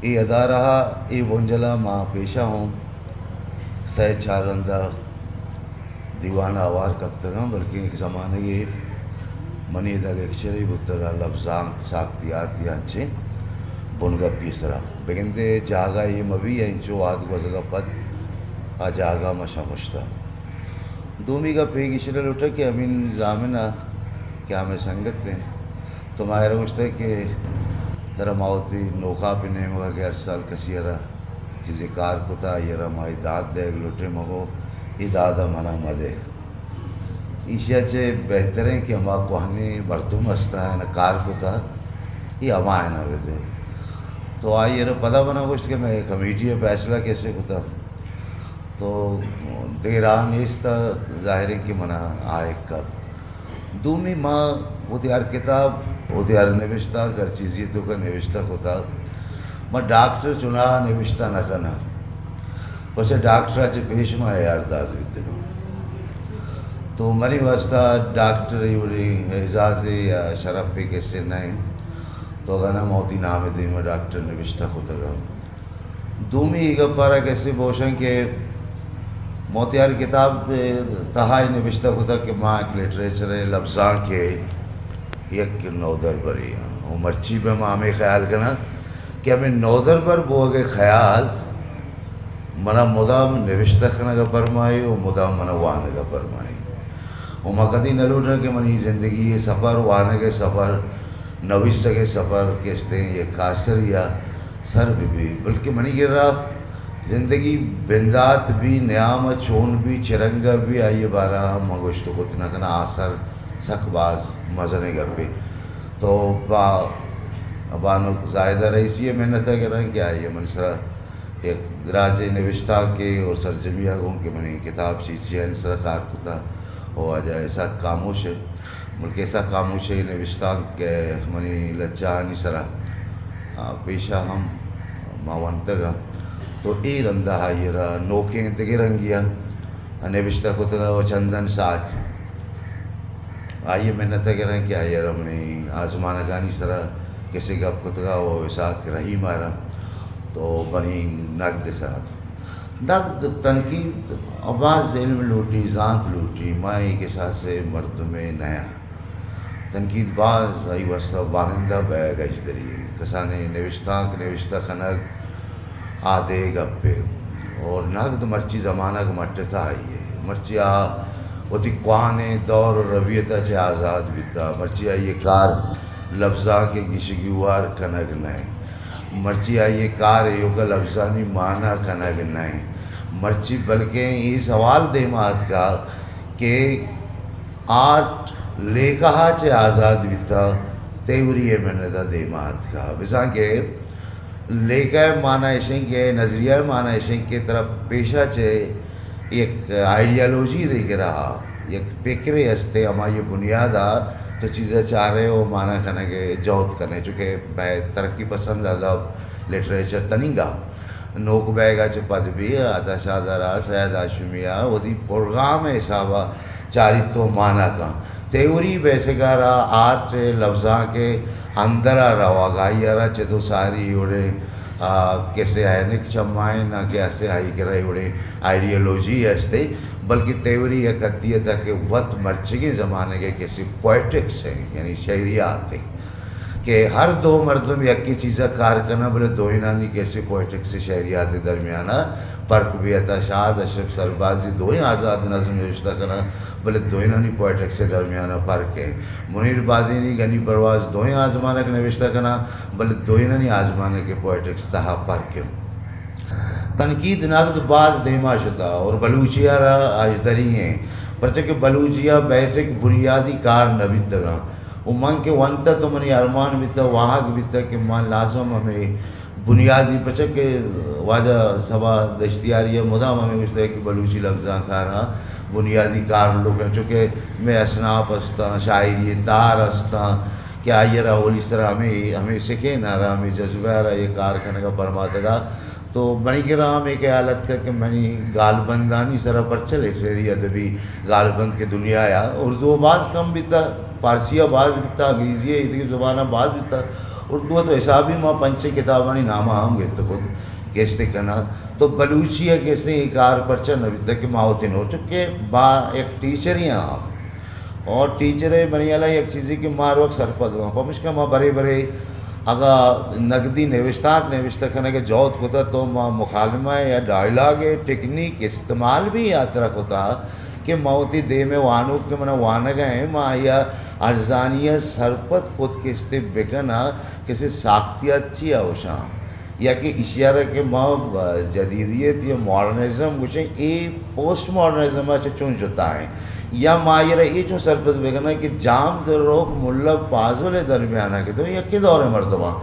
اے ادارہ ءَ، اے بنجل ءَ ما پیشا ہوں سئے چار رندا دیوان ءَ ہوار کپتگاں، بلکیں یک زمانگے منی ادا لیکچرے بوتگ ءَ لبزانک، ساختیات یا انچیں بنگپی سرا۔ بگندے جاگہ اے مہ بی، انچو وہد گوزگ ءَ پد آ جاگہ ما شمشتہ۔ دومی گپ اے گیشتر لوٹاں کہ امین زامن ءَ کہ ہمے سنگت ایں، تو ما ءَ را گوشتگ کہ ترا ما وتی نوکاپ ءِ نیمگ ءَ کہ ہر سال کسی ءَ را چیزے کار کتا، آئی ءَ را ما اے داد دئیگ لوٹیں، مگو اے داد ءَ منا مدے۔ ایشی ءَ چہ بہتریں کہ ہما کوہنیں مردم ہستاں، آیاں کار کتا، اے ہمایاں بدے۔ تو آئی ءَ را پدا منا گوشت کہ مئے کمیٹی ءَ فیصلہ کسے کتا۔ تو دگہ راہ نیست، ظاہر ایں کہ منا آیگ کپت۔ دومی ما وتی ہر کتاب، وتی ہر نبشتانک، ہر چیزی توکا نبشتہ کتا، ما ڈاکٹر چناہا نبشتہ نہ کناں، پرچہ ڈاکٹر ءَ چہ پیش ما اے ہر داد بیتگاں۔ تو منی واسطہ ڈاکٹر اے وڑیں اعزازے یا شرپے کسے نہ ایں۔ تو اگاں نہ ما وتی نام ءِ دیما ڈاکٹر نبشتہ کتگاں۔ دومی اے گپ ءَ را کسے بوشاں کہ ما وتی ہر کتاب ءِ تہا اے نبشتہ کتگ کہ ما یک لٹریچر ءِ، لبزانک ءِ یک نودربرے آں۔ و مرچی بہ ما ہمے خیال کناں کہ ہمے نودربر بوگ ءِ خیال منا مدام نبشتہ کنگ ءَ پرمائی و مدام منا وانگ ءَ پرمائی۔ و ما کدی نہ لوٹاں کہ منی زندگی ءِ سفر، وانگ ءِ سفر، نویسگ ءِ سفر کہ استیں یک آسرے ءَ سر بہ بی، بلکہ منی کرا زندگی بندات بی، نیام ءَ چون بی، چرنگ ءَ بی، آئی ءِ بارہ ءَ من گوشت و کت نہ کناں۔ آسر سک باز مزنیں گپے۔ تو با بانک زاہدہ رئیسی ءِ منت ءَ گراں کہ آئی ءَ منی سرا یک دراجیں نبشتانکے اور سرجمی ءَ گوں کہ منی کتاب چیچی آنی سرا کار کتا، و واجہ اسحاق خاموش ءَ، بلکہ اسحاق خاموش ءِ نبشتانک کہ منی لچہ آنی سرا، آ، پیشا ہم ما ونتگ ءَ۔ تو اے رندا آئی ءَ را نوکیں دگہ رنگی ءَ نبشتہ کتگ ءَ و چندن ساچ آئی ءِ منت ءَ گراں کہ آئی ءَ را منی آزمانکانی سرا کسے گپ کتگ ءَ و اسحاق رحیم ءَ را تو منی نگد ءِ سرا۔ نگد، تنقید باز علم لوٹی، زانت لوٹی، ما اے کساس ءِ مردمے نہ آں۔ تنقید باز آئی واسطہ وانندہ بئیگ ءَ اژدری ایں۔ کسانیں نوشتانک نوشتہ کنگ آ دے گپے۔ اور نگد مرچی زمانگ مٹتہ آئی ءِ۔ مرچی آ وتی کوانیں دور و ربیت ءَ چہ آزاد بیتہ۔ مرچی آئی ءِ کار لبزانک ءِ گیش گیوار کنگ نہ ایں۔ مرچی آئی ءِ کار ایوک ءَ لبزانی مانا کنگ نہ ایں۔ مرچی بلکیں اے سوال دیما اتکہ کہ آرٹ لیکہ ءَ چہ آزاد بیتہ، تھیوری ءِ منت ءَ دیما اتکہ۔ بزاں کہ لیکہ ءِ مانا اش انت کہ، نظریہ ءِ مانا اش انت کہ ترا پیشا چہ یک آئیڈیالوجی دے گرا، یک پکرے ہستے، ہمائی بنیاد ءَ تو چیز ءَ چارے و مانا کنگ ءِ جہد کنے، چونکہ مئے ترقی پسند ادب، لٹریچر تننگا نوک بئیگ ءَ چہ پد بھی عطا شاد ءَ را، سید ہاشمی ءَ وتی پروگرام ءِ حساب ءَ چاریت و مانا کن۔ تھیوری بیسک ءَ را آرٹ ءِ لبزانک ءِ اندر ءَ روگ ءَ آئی ءَ را چد و ساری اے وڑیں، آ، کسے عینک چمائیں نہ کہ اسے آئی کرا اے وڑیں آئیڈیالوجی ہستے، بلکہ تھیوری یک حدی ءَ تک کہ وت مرچگیں زمانگ ءِ کسے پوئٹکس ایں، یعنی شعریات ایں۔ کہ ہر دو مردم یکے چیز ءَ کار کناں، بلے دوئینانی کسے پوئٹکس ءُ شعریات ءِ درمیان ءَ پرک بی۔ عطا شاد، اشرف سربازی دوئیں آزاد نظم نوشتہ کناں، بلے دوئینانی پوئٹکس ءِ درمیان ءَ پرک ایں۔ منیر بادینی، غنی پرواز دوئیں آزمانک نوشتہ کناں، بلے دوئینانی آزمانک ءِ پوئٹکس تہا پرک ایں۔ تنقید نقد باز دیما شتہ اور بلوچی ءَ را اژدری ایں، پرچہ کہ بلوچی ءَ بیسک بنیادی کار نہ بیتگاں۔ و من کہ ونتہ تو منی ارمان بیتہ، واہگ بیتہ کہ من لازم ہمے بنیادی، پرچہ کہ واجہ صبا دشتیاری ءَ مدام ہمے گوشتہ کہ بلوچی لبزانک ءَ را بنیادی کار لوٹاں، چونکہ مئے اصناف استاں، شاعری تار استاں کہ آئی ءَ را اولی سرا ہمے، ہمے سکین ءَ را، ہمے جذبہ ءَ را اے کار کنگ ءَ پرماتگا۔ تو منی کرا ہمے خیال اتکہ کہ منی گالبندانی سرا پرچہ لٹریری ادبی گالبند کہ دنیا ءَ اردو ءَ باز کم بیتہ، پارسی ءَ باز بیتہ، انگریزی ءَ، ایدگہ زبان ءَ باز بیتہ، اردو ءَ تو حسابی ما پنچ چھ کتابانی نام ءَ ہم گپت کت کہ استیں کناں، تو بلوچی ءَ کہ استیں اے کار پرچا نہ بیتگ کہ ما وتی نو، چونکہ ما یک ٹیچرے آں ہم، اور ٹیچر ءِ منی ہیال ءَ یک چیزے کہ ما ہر وقت سرپد باں، پمشکا ما برے برے اگاں نگدی نوشتانک نوشتہ کنگ ءِ جہد کتہ تو ما مکالمہ یا ڈائیلاگ ءِ ٹیکنیک استعمال بھی ہاترا کتہ کہ ما وتی دیم ءِ وانوک کہ منا وانگ ءَ ایں، ما آئی ءَ ارزانی ءَ سرپد کت کہ استیں بکناں کہ استیں ساختیات چی ءَ گوشاں، یا کہ ایشی ءَ را کہ ما جدیدیت یا ماڈرنزم گوشیں، اے پوسٹ ماڈرنزم ءَ چہ چون جتا ایں، یا ما آئی ءَ را اے چون سرپد بکناں کہ جام دروک ملا پازل ءِ درمیان ءَ کہ تو یکیں دور ءِ مردماں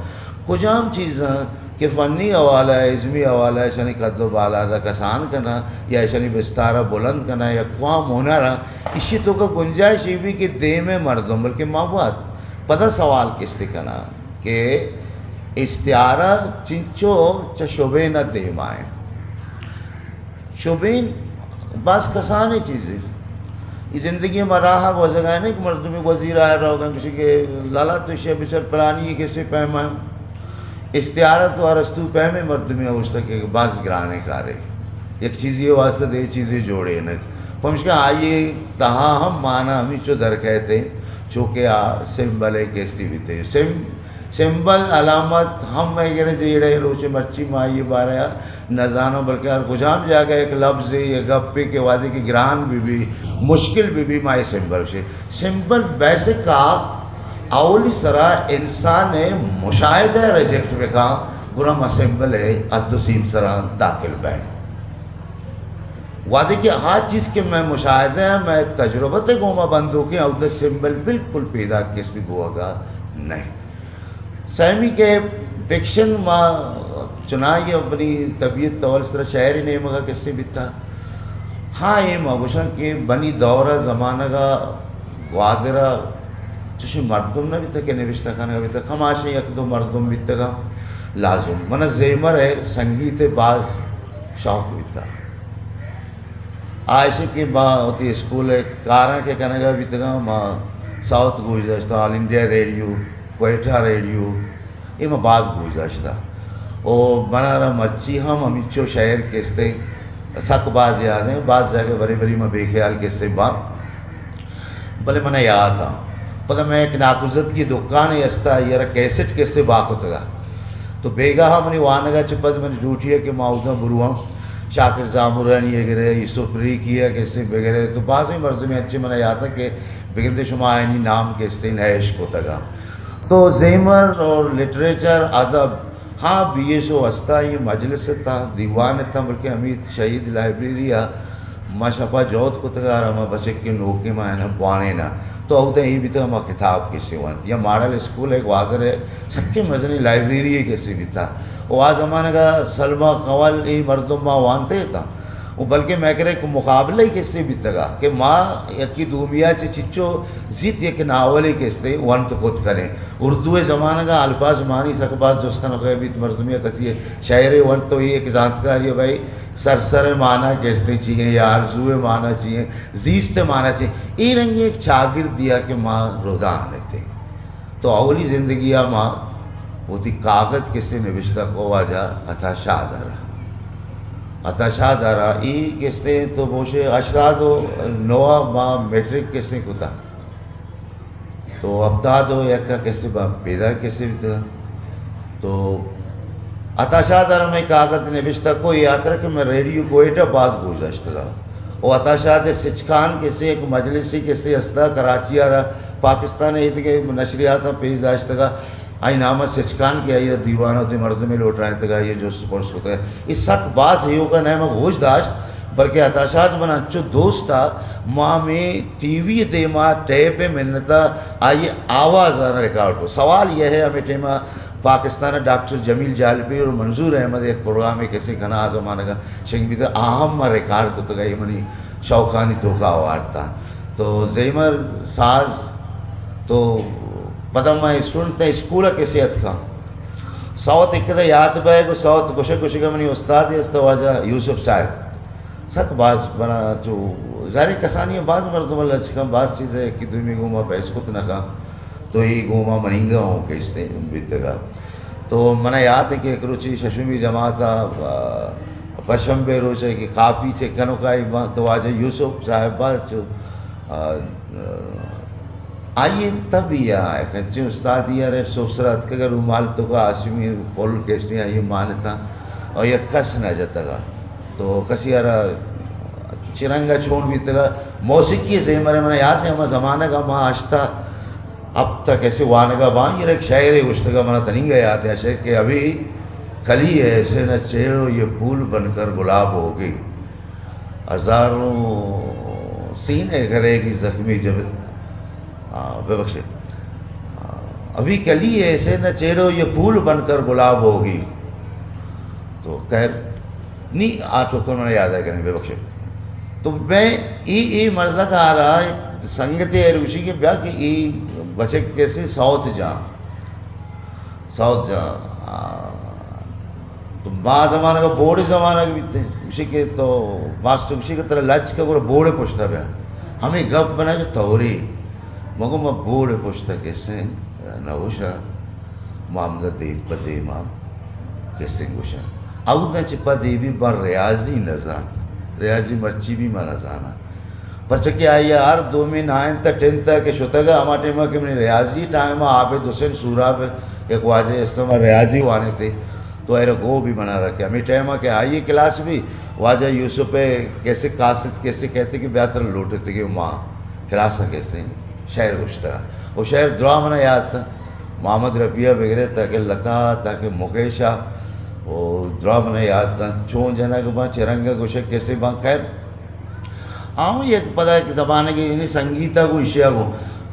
کجام چیزاں کہ فنی حوالہ ءَ، ازمی حوالہ ءَ، اشانی قد و بالاد ءَ کسان کناں یا اشانی بستار ءَ بلند کناں یا کوام ہنر ءَ، ایشی توکا گنجائش اے بی کہ دیم ءِ مردم، بلکہ ما وت پدا سوال کہ استیں کناں کہ استعارہ چنچو چہ شبین ءَ دیما ایں۔ شبین باز کسانیں چیزے۔ اے زندگی ءَ ما راہ ءَ گوزگ ءَ نہ ایں کہ مردمے گوزی راہ ءَ روگ ءَ گوشی کہ لالا تو شے بچار پلانی ءَ کسے پیما ایں۔ استعارہ تو ارسطو پیمیں مردمے ءَ گوشتگ کہ باز گرانیں کارے۔ یک چیزے ءِ واستہ دگہ چیزے جوڑینگ۔ پمشکا آئی ءِ تہا ہم مانا ہمینچو در کئیت، چو کہ آ سمبل ءِ کہ استیں بیت۔ سم-، سمبل، علامت ہم مئے گرے جیڑہ روچے مرچی ما آئی ءِ بارہ ءَ نہ زاناں، بلکہ ہر کجام جاگہ یک لبزے یا گپے کہ وہدے کہ گران بہ بی، مشکل بہ بی، ما اے سمبل شے۔ سمبل بیسک ءَ اولی سرا انسان ءِ مشاہدہ ءَ ریجیکٹ بکاں، گڑا ما سمبل ءِ حد و سیم سرا داخل بئیں۔ وہدے کہ آ چیز کہ مئے مشاہدہ ءَ، مئے تجربت ءِ گوما بندوکیں، اود ءَ سمبل بالکل پیداک کہ استیں بوگ ءَ نہ ایں۔ سیمی کہ فکشن ما چنائی ءَ منی طبیعت ءِ حوالہ سرا شاعری نیمگ ءَ کہ استیں بیتا۔ ہاں، اے ما گوشاں کہ منی دور ءَ زمانگ ءَ گوادر ءَ چوشیں مردم نہ بیتگ کہ نبشتہ کنگ ءَ بیتگ، کماشیں یک دو مردم بیتگ ءَ لازم۔ من ءَ زیمر ءِ سنگیت ءِ باز شوق بیتگ۔ آ ایش کہ ما وتی اسکول ءِ کاراں کہ کنگ ءَ بیتگاں، ما ساؤتھ گوش داشتہ، آل انڈیا ریڈیو، کوئٹہ ریڈیو، اے ما باز گوش داشتہ۔ او منا را مرچی ہم ہمینچو شعر کہ استیں سک باز یاد ایں، باز جاگہ برے برے ما بے خیال کہ استیں باں۔ بلے منا یات آں۔ پدا مئے یک ناکوزتکی دکانے استا، آئی ءَ را کیسٹ کہ استیں بہا کتگا۔ تو بیگاہ منی وانگا چہ پد منی ڈیوٹی ءَ کہ ما اودا برواں، شاکر زامرانی ءَ گرے، یوسف ریکی ءَ کہ استیں بگرے، تو بازیں مردمے انچیں منا یات آں کہ بگندے شما آیانی نام کہ استیں نہ اشکتگا۔ تو زیمر اور لٹریچر، ادب، ہاں، بی ایس او استا، اے مجلس اتاں، دیوان اتاں، بلکہ ہمے شہید لائبریری ءَ ما شپا جہد کتگ ءَ را، ما بچکیں نوکیں ما آیاں بوانیناں۔ تو اودا اے بیتگ ما کتاب کہ استیں وانت۔ یا ماڈل اسکول ءِ گوادر ءَ سکیں مزنیں لائبریری کہ استیں بیتا۔ او آ زمانگ ءَ سلمی کنول اے مردم ما وانتے اتاں۔ او بلکہ مئے کرا یک مقابلہ کہ استیں بیتگا کہ ما یکے دومی ءَ چہ چنچو زیت یک ناولے کہ استیں ونت کت کنیں۔ اردو ءِ زمانگ ءَ الفاظ معنی سک باز جست کنگ ءَ بیت، مردمے ءَ کسے ءَ شعرے ونت تو اے یک زانتکاری ءَ بھئی سرسر ءِ مانا کہ استیں چی ایں یا آرزو ءِ مانا چی ایں، زیست ءِ مانا چی ایں، اے رنگیں یک چاگردے ءَ کہ ما ردان اتیں۔ تو اولی زندگی ءَ ما وتی کاگد کہ استیں نبشتہ کو واجہ عطا شاد ءَ را۔ عطا شاد ءَ را اے کہ استیں تو بوشے ہشتاد و نو ءَ ما میٹرک کہ استیں کتا۔ تو ہپتاد و یک ءَ کہ استیں با پیدا کہ استیں بیتگا۔ تو عطا شاد ءَ را مئے کاگد نبشتہ کو اے ہاترا کہ مئے ریڈیو کوئٹہ باز گوش داشتگا۔ او عطا شاد ءِ سچکان کہ استیں یک مجلسے کہ استیں استا کراچی ءَ را پاکستان ءِ ایدگہ نشریاتاں پیش داشتگا۔ آئی نام ءَ سچکان کہ آئی ءَ دیوان ءَ وتی مردمے لوٹائینتگ، آئی ءَ جست پرس کتگ۔ اے سک باز ایوک ءَ نہ ما گوش داشت، بلکہ عطا شاد من انچو دوست ءَ ما ہمے ٹی وی ءِ دیما ٹیپ ءِ منت ءَ آئی ءِ آواز ءَ ریکارڈ کت۔ سوال یہ ہے، ہمے ٹائم ءَ پاکستان ءَ ڈاکٹر جمیل جالبی اور منظور احمد یک پروگرامے کہ استیں کناں آ زمانگ ءَ شنگ بیتگ، آ ہم ما ریکارڈ کتگ، اے منی شوقانی توکا وارتا۔ تو زیمر ساز تو پدا ما اسٹوڈنٹ تاں اسکول ءَ کہ استیں اتکاں۔ سوت ایک دہ یات بئیگ و سوت گوشگ گوشگ ءَ منی استادے است واجہ یوسف صاحب۔ سک باز منا چو ظاہر ایں کسانی ءَ باز مردم ءَ لچ کن، باز چیز ءَ یکے دومی گوما بحث کت نہ کن۔ تو اے گوما منیگا ہوں کشتے بیتگا۔ تو منا یات ہے کہ یک روچی ششمی جماعت ء، آ، پشمبے روچ ہے کہ کاپی چیک کنوکائی باں تو واجہ یوسف صاحب باز چو، آ، آ، آئی تب یا ایک انچیں استادی ء سوب سرا اتکگا رومال توکا آسمی پل کشتے آئی مانتا اور یک کس نہ جتگا۔ تو کسی ارا چرنگا چون بیتگا۔ موسیقی زیمر منا یات ہے ہما زمانگا ما اشتا اب تک ایسے وانگا باں، یہ ایک شاعرے گوشتگا منا تنیگا یات ہے، شعر کہ ابھی کلی ہے ایسے نہ چیڑو یہ پھول بن کر گلاب ہوگی، ہزاروں سینے کرے گی زخمی جب، آ، ببخشے، آ، ابھی کلی ہے ایسے نہ چیڑو یہ پھول بن کر گلاب ہوگی۔ تو خیر، نی آ ٹوکر منا یاد ہے کہ نہیں، ببخشے۔ تو میں ای، ای مردک آ رہا ہے، سنگتے ہے روشی کے بیا کہ ای بچک کیسے ساؤتھ جا، ساؤتھ جا۔ آ، تو با زمانہ کا بورڈ زمانہ کا بیتے، گوشی کہ تو ماسٹر گوشی کہ ترا لج کا گورا بورڈ پشتا بیا۔ ہمیں گپ بنا جو توری۔ مگو ما بورڈ پشتا کیسے نہ ہوشا۔ ما ہمدا دیم پہ دیما کسے گوشاں۔ اوداں چہ پد اے بھی بر ریاضی نہ زان۔ ریاضی مرچی بھی ما نہ زاناں۔ پرچہ کہ آئی ء ہر دومی نائنتھ ء ٹینتھ ء کہ شتگ ء ہما ٹائم ء کہ منی ریاضی ٹائم ء عابد حسین سوراب یک واجہ استم ء ریاضی وانے تے تو ایرا گو بھی منا رکھے۔ ہمیں ٹائم ء کہ آئی کلاس بھی واجہ یوسف ء کیسے قاصد کیسے کہتے کہ بہتر لوٹتے کہ ماں کلاس ء کیسے شعر گوشتگ۔ او شعر درا منا یات ات۔ محمد رفیع ء بگرے تاکہ لتا، تاکہ مکیش ء، او درا منا یات ات۔ چون جنگ باں، چہ رنگ ء گوشگ کیسے باں۔ خیر، آؤں یک پدا یک زمانگے یعنی سنگیت ء گوں ایشی ء گوں۔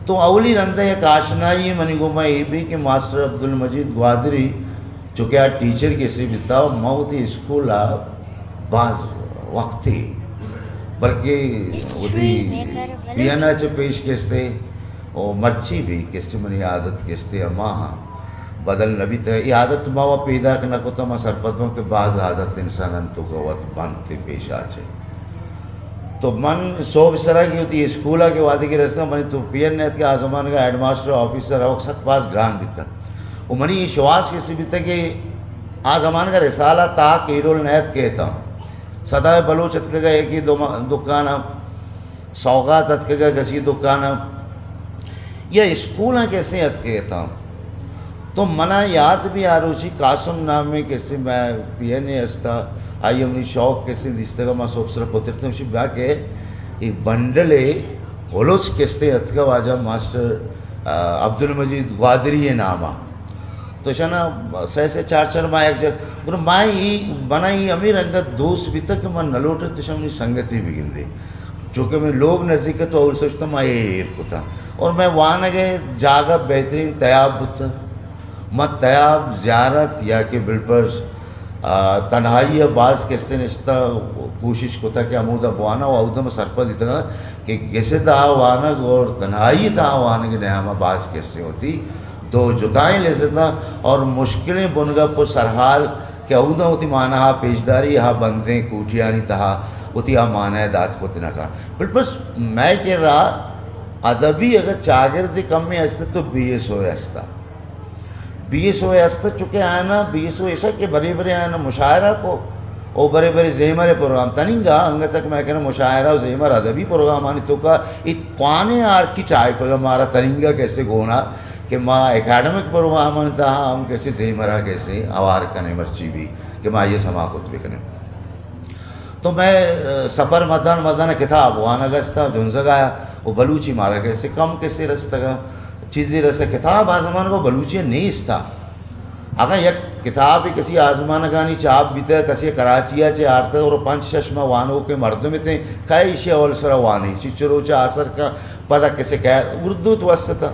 تو اولی رند ء یک آشنائی منی گوما اے بی کہ ماسٹر عبدالمجید گوادری چونکہ آ ٹیچر کیسے بیتا، ما وتی اسکول ء باز وقتی بلکہ وتی پی این ء چہ پیش کستے او مرچی بھی کستے منی عادت کستے ہما ہاں بدل نہ بیت۔ اے عادت ما و پیداک نہ کتا، ما سرپد باں کہ باز عادت انسان انت تو کہ وت بنت پیش آچے۔ تو من صوب سرا کہ وتی اسکول ء کہ وادی کہ رستا منی تو پی این ات کہ آ زمانگا ہیڈ ماسٹر آفیسر اوک سک باز گران بیتا۔ و منی اے شواس کسے بیتگ کہ آ زمانگ ء رسالہ تاک ایرول نیت کیتاں۔ صدائے بلوچ اتکگ ء یکے دو ما-، دکان ء، سوغات اتکگ ء کسی دکان ء، یا اسکولاں کسے اتکگ اتاں۔ تو منا یات بھی آ روچی قاسم نامیں کسے مئے پی این اے استا، آئی ء منی شوق کسے دیستگ ء ما سوب سر پترتم شی بیا کہ اے بنڈلے ہلوچ کسے اتکگ واجہ ماسٹر، آ، عبدالمجید گوادری ء نام ء۔ تو شنا سہ سہ چار چار ماہ یک جا، گڑا ما ای، منا ای ہمیں رنگت دوست بیتگ کہ من نہ لوٹت شمنی سنگتی بگندے۔ چونکہ میں لوگ نزدیک تو اول سوچتا ما اے ایر کتا۔ اور میں وانگ ء جاگہ بہترین تیاب بوتا۔ من تیاب زیارت یا کہ بلپرز، آ، تنہائی ء باز کسے نشتا کوشش کتا کہ ہمودا بوانا و اودم سرپد بیتگا کہ گسے تہا وانگ اور تنہائی تہا وانگ نیاما باز کسے ہوتی۔ دو جتائیں لذتاں اور مشکلیں بنگپ و سرحال کہ اوداں وتی معناہا پیشداری ہا بندیں کوٹیانی تہا وتی آ معنی دات کت نہ کن۔ بل بس مئے کرا ادبی اگر چاگردے کمے است تو بی ایس او استا۔ بی ایس او است چکے آنا، بی ایس او ایشا کہ برے برے آنا مشاعرہ کو او برے برے زیمر پروگرام تننگا، انگت تک مئے کرا مشاعرہ و زیمر ادبی پروگرامانی توکا ات قوانیں آرکیٹائپ مارا تننگا کسے گونا کہ ما اکیڈمک پروگرامانی تہا ہم کسے زیمرا کسے ہوار کنیں مرچی بھی کہ ما آئی سما کت بکنیں۔ تو مئے، آ، سفر مدان مدان کتاب وانگ استا، جنزگ آیا، و بلوچی مارا کسے کم کسے رستگا، چیزے رسے کتاب آ زمانگا بلوچی نیستا۔ اگاں یک کتابے کسی آزمانگانی چاپ بیتہ، کسی کراچی ء چہ آرتہ اور پنچ شش ماہ وانوکیں مردم اتیں، کئے ایشی اول سرا وانی، چچو روچ آسر کا پدا کسے کئے اردو تو است تا،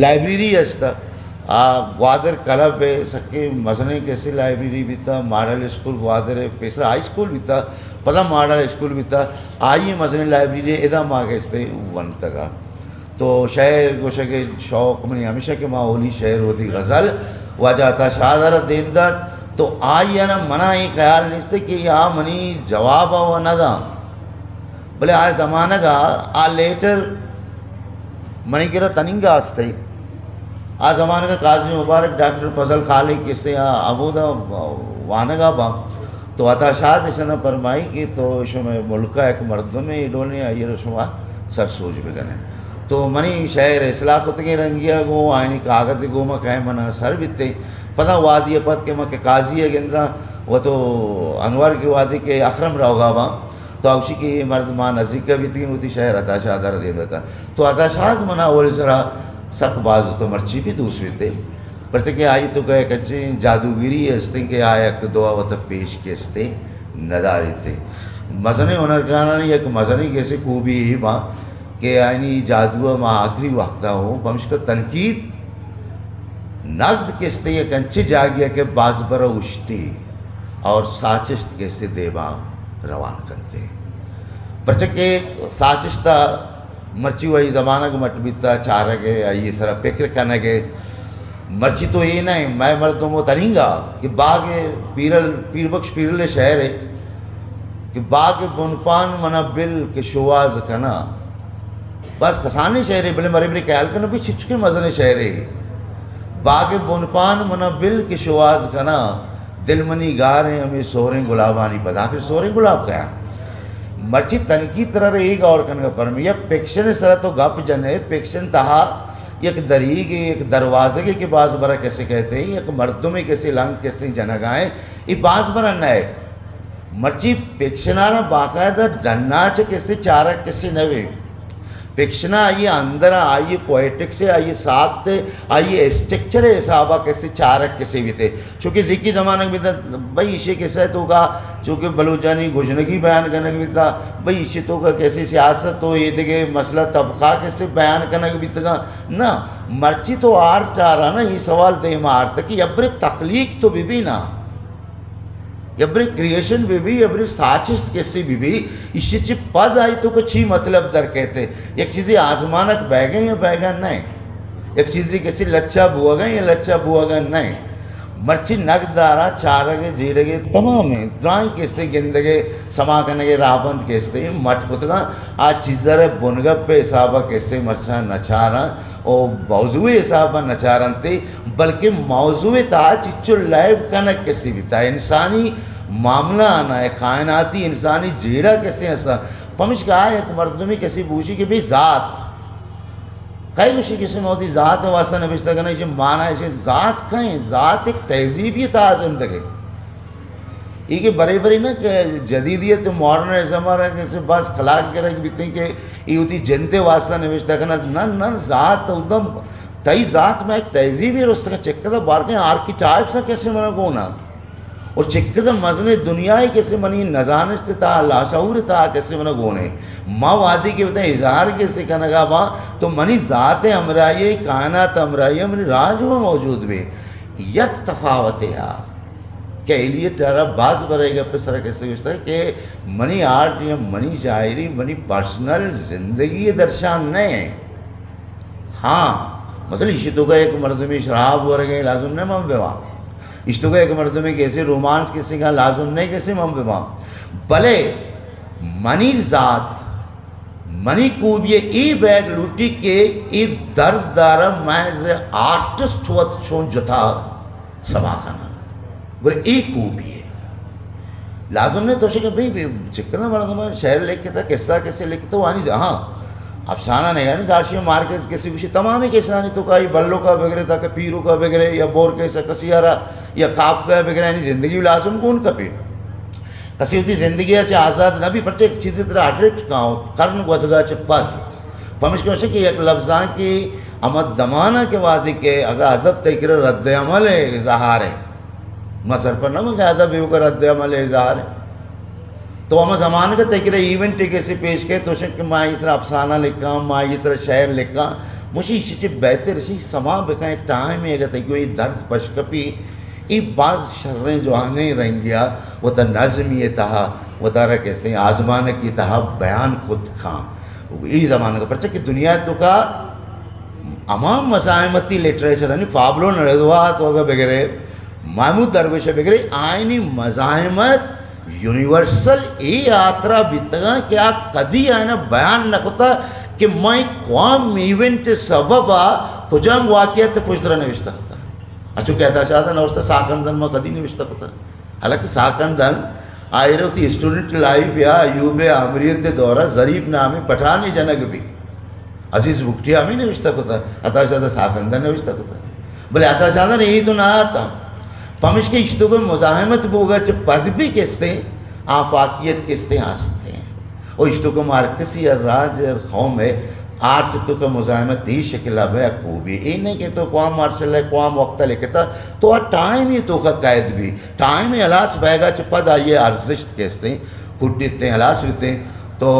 لائبریری است تا۔ آ گوادر کلب ء سکیں مزنیں کسے لائبریری بیتا، ماڈل اسکول گوادر ء پیسرا ہائی اسکول بیتا، پدا ماڈل اسکول بیتا، آئی مزنیں لائبریری ادا ما کستے ونتگا۔ تو شعر گوشگ ء شوق منی ہمیشہ کہ ما اولی شعر وتی غزل واجہ عطا شاد ء را دیم دات، تو آئی ء را منا اے خیال نیست کہ آ منی جواب ء و نہ داں، بلے آ زمانگ ء آ لیٹر منی کرا تننگا است ء آ زمانگ ءَ قاضی مبارک ڈاکٹر فضل خالق کسے آ ہمودا وانگ ءَ باں، تو عطا شاد اشاں ءَ پرمائی کہ تو شمئے ملک ءَ یک مردمے اے ڈولیں، آئی ءَ را شما سر سوج بہ کن ئے۔ تو منی شئیر اصلاح کتگیں رنگی ءَ گوں آیانی کاگد گوں ما کئے من ءَ سر بیتے۔ پدا وہدی ءَ پد کہ ما کہ قاضی ءَ گنداں، و تو انور کہ وہدے کہ اکرم روگ ءَ باں، تو آ گوشی کہ اے مرد ما نزیک ءَ بیتگیں، وتی شئیر عطا شاد ءَ را دیم داتہ۔ تو عطا شاد من ءَ اولی سرا سک باز تو مرچی بھی دوست بیتے، پرچہ کہ آئی توکا یک انچیں جادوگری استیں کہ آ یک دو ءَ وت ءَ پیش کہ استیں نداریتے۔ مزنیں ہنرکارانی یک مزنیں کسے خوبی اے باں کہ آیانی جادو ءَ ما آخری وقت ءَ ہوں، پمشکا تنقید نقد کستے یک انچیں جاگے کہ باز برا اشتی اور ساچشت کسے دیما روان کنتے۔ پرچہ کہ ساچشت ءَ مرچی وہی زمانگ مٹ بیتا، چارگ ءَ، آئی سرا پکر کنگ ءَ۔ مرچی تو اے نہ، مئے مردم و تنینگا کہ باغ پیرل، پیر بخش پیرل شئیر ءَ کہ باغ بنپان منا بل کہ شواز کنا۔ بس کسانیں شئیرے، بلے مرے مرے خیال کنو بھی چچکے مزنیں شئیرے۔ باغ بنپان منا بل کہ شواز کنا، دل منی گاریں ہمے سوریں گلابانی پدا۔ پھر سوریں گلاب کیا؟ مرچی تنقید ترا رے اے غور کنگا پرمی یا فکشن سرا تو گپ جنے، فکشن تہا یک دریگے، یک دروازگے کہ باز برا کسے کہتے ہیں، یک مردمے کسے لنگ کسے جنگائیں، اے باز برا نئے۔ مرچی فکشن ءَ را باقاعدہ ڈنا چہ کسے چارگ کسے نہ بے۔ فکشن ءَ آئی اندر ءَ، آئی پوئٹکس ءَ، آئی ساخت ءَ، آئی اسٹرکچر ءِ حساب ءَ کسے چارگ کسے بیتے۔ چونکہ زیکی زمانگ بیتا، بھئی ایشی کسے توکا چونکہ بلوچانی گژنگی بیان کنگ بیتا، بھئی ایشی توکا کسے سیاست و اے دگہ مسئلہ طبقہ کسے بیان کنگ بیتگا۔ نہ، مرچی تو آرٹ ءَ را نا اے سوال دیما آرت کہ یبرے تخلیق تو ببی نا۔ یبرے کریئیشن بہ بی، یبرے ساچشت کسے بہ بی، ایشی چہ پد آئی توکا چی مطلب در کیتے؟ یک چیزے آزمانک بیگا یا بیگا نئے؟ یک چیزے کسے لچہ بوگا یا لچہ بوگا نئے؟ مرچی نگدارا چارگ ءَ جیڑگ ءَ تمامیں درائیں کسے گندگ ءَ سما کنگ ءَ راہبند کسے مٹ کتگاں، آ چیز ءَ را بنگپ ءِ حساب ءَ کسے مرچاں نچاراں۔ او موضوع ءِ حساب ءَ نچارنتے، بلکہ موضوع ءِ تہا چچو لیب کنگ کسے بیتا، انسانی معاملہ آنا ہے، کائناتی انسانی جیڑہ کسے ہستا۔ پمشکا آ یک مردمی کسے بوشی کہ بے ذات، کئی گوشی کسے موتی ذات ءِ واسطہ نبشتہ کنگ، ایشی معنی ایشی ذات کہیں، ذات ایک تہذیبی تہا زندگ ہے۔ اے کہ برے برے نہ کہ جدیدیت، ماڈرنزم ءَ را کہ سے باز کلاگ گرگ بیتیں کہ اے وتی جند ءِ واسطہ نوشتہ کنت۔ نہ، نہ، ذات ادم، تئی ذات میں ایک تہذیبی رست کا چکدا بارکیں آرکیٹائپس کسے منا گونا۔ اور چکدا مزن دنیا کسے منی نزانشت تا، لاشعور تا کسے منا گونے۔ ما وادی کے بتا اظہار کسے کنگا با تو منی ذات ہمراہی، کائنات ہمراہی، منی راج میں موجود بے۔ یک تفاوت ہے۔ کہ ایلیٹ ءَ را باز برے گپ ءِ سرا کسے گوشتگ کہ منی آرٹ یا منی شاعری منی پرسنل زندگی ءِ درشان نہ ایں۔ ہاں، مثلاً ایشی توکا یک مردمے شراب ورگ ءَ لازم نہ من بہ باں۔ ایشی توکا یک مردمے کسے رومانس کسے کا لازم نہ کسے من بہ باں۔ بلے منی ذات، منی خوبی اے بیگ لوٹی کہ اے درد ءَ را محض آرٹسٹ وت چون جتا سما کناں۔ گڑا اے خوبی ہے۔ لازم نہیں تو کہ بھئی، بھئی، چکنا مردم شعر لکھتا، قصہ کسے لکھتا، وانی ز-، ہاں، افسانہ نہیں، یعنی گارشیا مارکیز کسے گوشی، تمامی قصہ نہیں تو کائی بلو کا بگرے، تاکہ پیرو کا بگرے، یا بورکیس کسی آرا، یا کافکا بگرے، یعنی زندگی لازم کون کپی۔ کسی وتی زندگی ءَ چہ آزاد نہ بی، پرچہ یک چیزے ترا اٹریکٹ کاں، کرن گوزگا چہ پد۔ پمشکا گوشے کہ یک لبزاں کہ ہما دمانا کہ وہدے کہ اگاں ادب تئی کرا رد عمل ءِ اظہار ہے، ما سرپد نہ باں کہ ادب ایوکا رد عمل ءِ اظہار ہے۔ تو ہما زمانگ ءَ تئی کرا ایونٹ کسے پیش کئے، تو شک کہ ما ایسرا افسانہ لکھاں، ما ایسرا شعر لکھاں، مشی ایشی چہ بہتر ایشی سما بکن، یک ٹائم ہے اگہ تئی کوئی درد پش کپی، اے باز شریں جوانیں رنگیا وتا نظمی تہا، وتارا کسے آزمانکی تہا بیان کت کاں۔ اے زمانگ، پرچہ کہ دنیا توکا ہما مزاحمتی لٹریچر، یعنی پابلو نرودہ تو اگہ بگرے، محمود درویش بگرے، آئینی مزاحمت یونیورسل اے ہاترا بیتگاں کہ آ کدی آئینا بیان نہ کتا کہ مئے قوم ایونٹ سبب آ کجام واقعیت پشت را نوشتہ کتا؟ اچو کہ عطا شاد نوشتہ ساکندن ما کدی نوشتہ کتا؟ حالانکہ ساکندن آئرے وتی اسٹوڈنٹ لائف یا ایوب آمریت دورہ ظریف نامی پٹھانی جنگ بھی عزیز بگٹی ہمیں نوشتہ کتا، عطا شاد ساکندن نوشتہ کتا۔ بلے عطا شاد نے یہ تو نہ آتا۔ پمشکہ اشتوک مزاحمت بوگا چہ پد بھی کستے آفاقیت کستے ہستے۔ او اشتوک ہر کسی ہر راج ہر قوم ہے آرٹ تو کا مزاحمت ہی شکل ہے کو بھی۔ اے نہیں کہ تو قوام مارشل ہے، قوام وقت لکھتا، تو آ ٹائم ہی تو کا قید بھی۔ ٹائم ہی ہلاس بہگا چہ پد آئیے ارزشت کستے، کٹتے ہلاس ہوتے۔ تو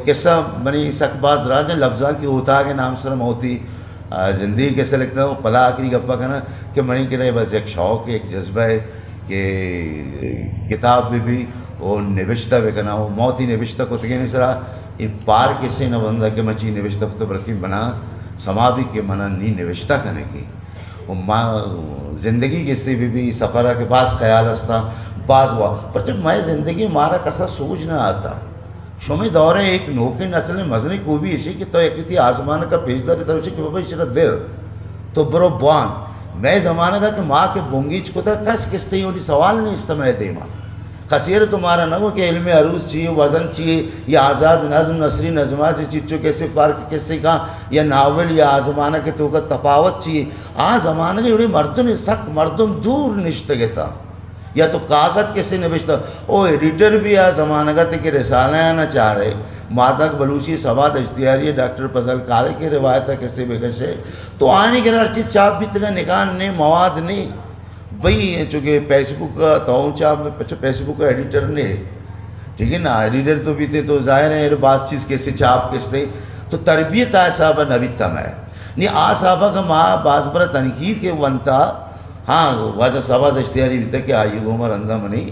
قصہ منی سک باز راج ہیں، لفظاں کی ہوتا کے نام سر موتی آ، زندگی کسے لکھتا ہوں، پدا آخری گپا کنا کہ منی کرے بس یک شوق، یک جذبہ ہے کہ کتاب بھی بھی وہ نوشتہ بکنا، وہ موتی نوشتہ کتگے نہیں سرا، یہ پار کسے نہ بندہ کہ مچی نوشتہ کتو، بلکہ منا سما بھی کہ منا نی نوشتہ کنے کی۔ وہ ما زندگی کسے بھی بھی سفر ہے کہ باز خیال ہستا، باز ہوا، پر جب میں زندگی مارا کسا سوچ نہ آتا، شمے دور ء یک نوکیں نسل ء مزنیں کوبی ایشی کہ تو یک وتی آزمانک ء پیش دارے تروشے کہ بابا ایشرا در تو برو بوان۔ مئے زمانگ ء کہ ما کہ بنگیج کتا کس کستے اولی سوال نیست مئے دیما۔ کسی ء تو مارا نہ گو کہ علم عروض چی، وزن چی، یا آزاد نظم، نثری نظمات چی، چچو کسے فرق کسے کا، یا ناول یا آزمانک تو کا تفاوت چی۔ آ زمانگ ء اولی مردم سک مردم دور نشتگتا۔ یا تو کاغذ کسے نبشتہ، او ایڈیٹر بھی آ زمانگ ء کہ رسالہ ء نہ چارے، مادگ بلوچی سواد اشتیاری ء ڈاکٹر فضل خالق ء روایت ء کسے بکشے، تو آنی کہ ہر چیز چاپ بیتگا نگان نے، مواد نے۔ بھئی چونکہ فیس بک ء تو چاپ، اچھا فیس بک ء ایڈیٹر نے، ٹھیک ہے نا، ایڈیٹر تو بیتے تو ظاہر ہے باز چیز کسے چاپ کسے، تو تربیت آ حساب ء نہ بیتا میں۔ نی آ حساب ء کہ ما باز برا تنقید کے ونتا، ہاں، واجہ صاحب ء دشتیاری بیتگ کہ آئی ء گوما رندا منی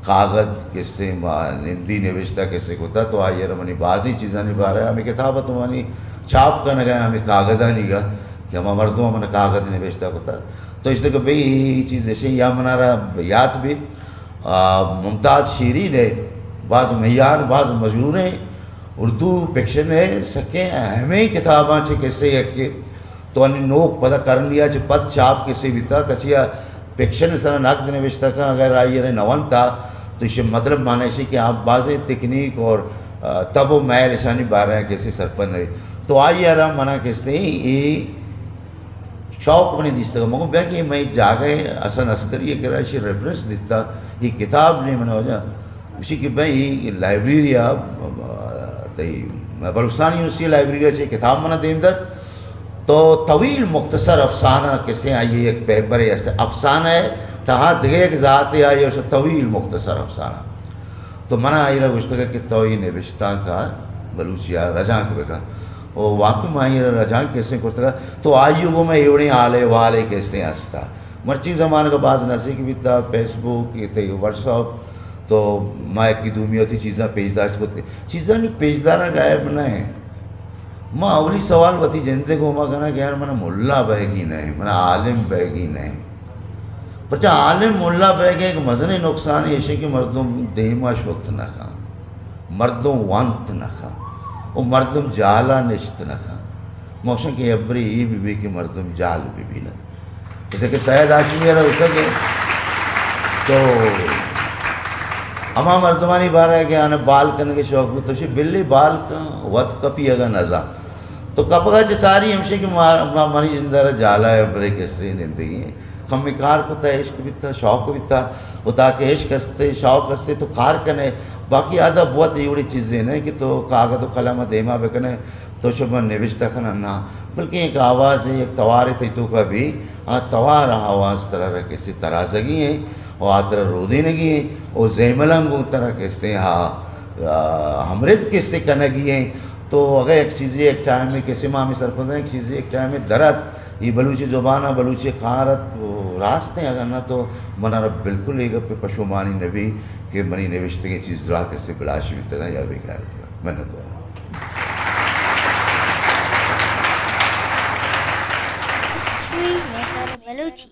کاگد کسے ما نندی نوشتہ کسے کتا تو آئی ء را منی بازیں چیزانی بارہ ء ہمے کتاب ء تو منی چاپ کنگ ء ہمے کاگدانی گا کہ ہما مردم من کاگد نوشتہ کتا تو اشتہ کہ بھئی اے چیز اشیں یا منارا یات بیت۔ آ، ممتاز شیرین ء باز میار، باز مشہوریں اردو فکشن ء سکیں اہمیں کتاباں چہ کسے یکے۔ تو انی نوک پدا کرنی ء چہ پد چاپ کسے بیتا، کسی ء فکشن سرا نقد نوشتہ کن، اگر آئی ء نہ ونتا تو ایشی مطلب معنی ایشی کہ آپ بازیں تکنیک اور، آ، تب و میل اشانی بارہ ء کسے سرپد نہ بیت۔ تو آئی ء را منا کستے اے شوق منی دیستگ۔ مگو بیا کہ مئے جاگہ حسن عسکری ء کرا ایشی ریفرنس دیتا، اے کتاب نے من وجہ گوشی کہ بھئی لائبریری ء، تئی بلوچستان یونیورسٹی لائبریری ء چہ کتاب منا دیم دات تو طویل مختصر افسانہ کسے آئی ء یک پیپرے است، افسانہ ء تہا دگہ یک ذاتے آئی ء طویل مختصر افسانہ۔ تو منا آئی را گوشتگ کہ تو اے نبشتانک ء بلوچی ء رجانک بکن۔ او واقعی ما آئی را رجانک کسے کرتگ تو آئی ء گوں مئے اے وڑیں حال احوالے کسے ہستا۔ مرچی زمانگ ء باز نزیک بیتا، فیس بک، تئی واٹس اپ، تو ما یکی دومی وتی چیزاں پیش داشت کت کہ چیزانی پیش دارگ عیب نہ انت۔ ما اولی سوال وتی جند ء گوما کناں کہ یار من ملا بئیگی نہ انت، من عالم بئیگی نہ انت۔ پرچا عالم ملا بئیگ ء یک مزنیں نقصانے ایش انت کہ مردم دیما شت نہ کن، مردم ونت نہ کن و مردم جالا نشت نہ کن۔ ما گوشاں کہ ابری ای بہ بی کہ مردم جال بہ بی نہ۔ جیسے کہ سید ہاشمی ء را گوشتگ کہ تو ہما مردمانی بارہ ء کہ آناں بال کنگ ء شوق بوت، تو شی بلی بال کن، وت کپی اگاں نزان۔ تو کپگ ء چہ ساری ہمشی کہ ما، ما، منی جند ء را جالا ء برے کسے نندگی۔ کمی کار کتا، عشق بیتا، شوق بیتا، و تاکہ عشق ہستے، شوق ہستے تو کار کنے۔ باقی ادب وت اے وڑی چیزے نہ کہ تو کاغذ و قلم ء دیما بکنے۔ تو شما نبشتہ کنن نہ، بلکہ یک آوازے، یک توارے تئی توکا بی، آ توار آ آواز ترا را کسے ترازگی ہیں، و آ ترا رودینگی ہیں، و زیملان گوں ترا کسے ہا، آ، ہمرد کسے کنگی ہیں۔ تو اگر یک چیزے یک ٹائمے کسے ما ہمیں سرپداں، یک چیزے یک ٹائمے درات، یہ بلوچی زبان ء بلوچی کار ات کو راست ہیں، اگر نہ تو منا را بالکل یہ گپ پشومانی نبی کہ منی نوشتگیں چیز درا کسے بلاش بیتگا یا بیکار بیتگا۔ منت وار۔ ہسٹری میکر بلوچی۔